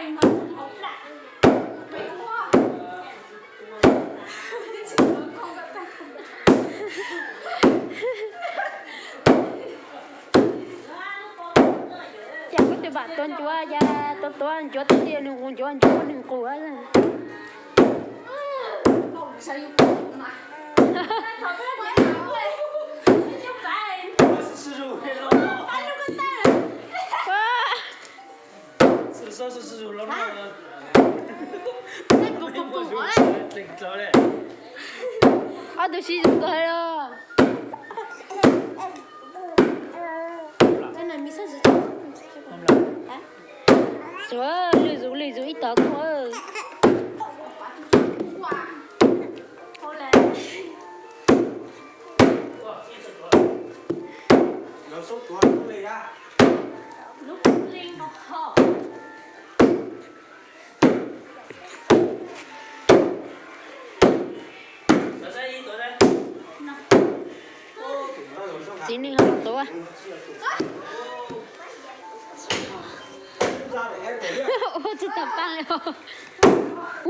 Cas koj tus pam tuav ncuav, cas tuav tuav ncuav tib si, nws qus ncuav ncuav nws qus. Ob tug sib zog kawg los. Suav lwj zus lwj zus ib tog kuj. Txiv neej ho tuav. Ua tsis tau paaj li.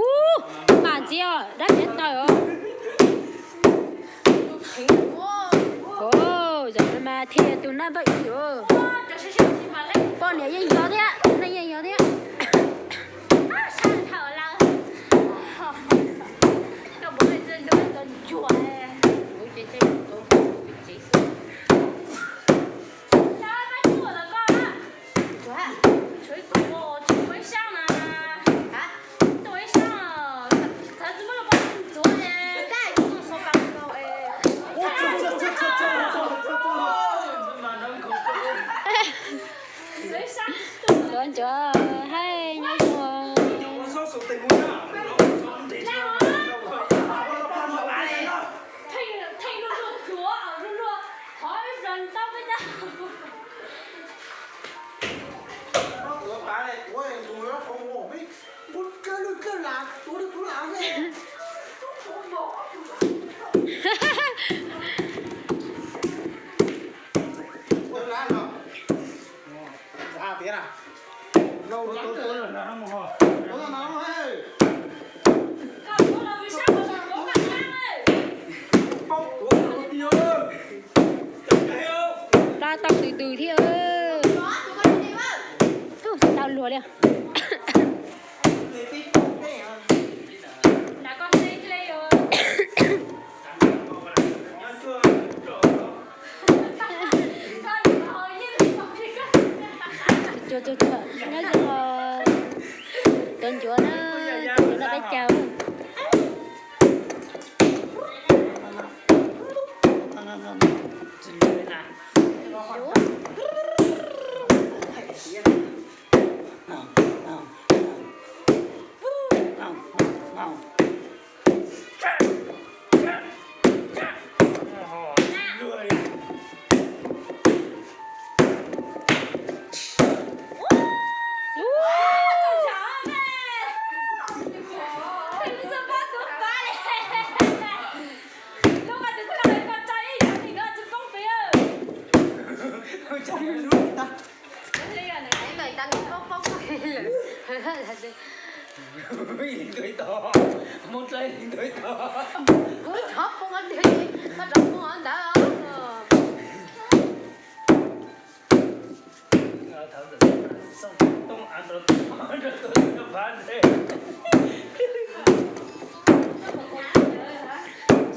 Ub, mas ntxiv os, dab tsi tawm os. Zaum no mas thiaj tus nab npawj ib os. Poj niam yeej yog thiab, tus neeg yeej yog thiab. Ncuav ncuav, hais nyob zoo. Pla tau tus tus thiab. Tau luag li. Cuag cuag cuag, nyob zoo os, tuav ncuav na, tuav ncuav noj peb caug.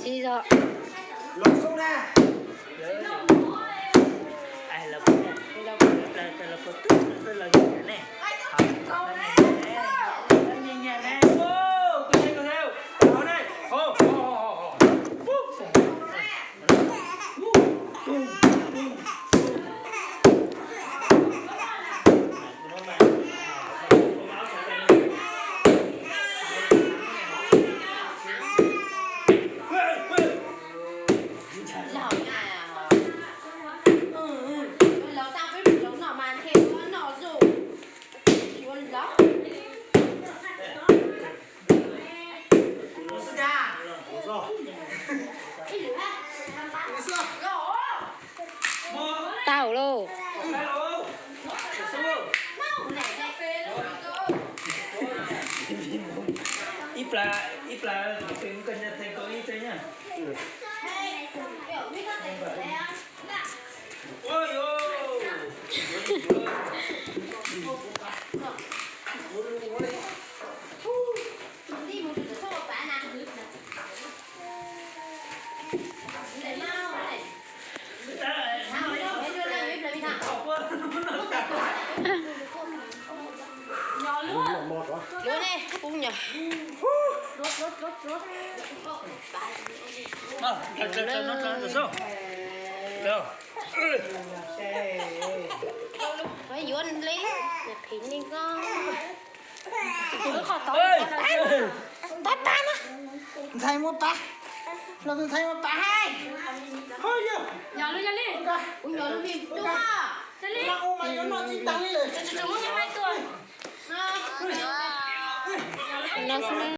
Tsis zog. Pla, ib pla, tus koj nyob teg koj ib teg nyob. Yuav li, qhov tau. Tab tab na. Ntxhais mus pab. Los tus ntxhais mus pab hais. Ho yog. Yog li, yog li. Kuv yog li, tus no. Yog li. No mas yuav noj tsis tag li lawm. Tsis tsis tsis muab nyob hais tuaj. No xwb.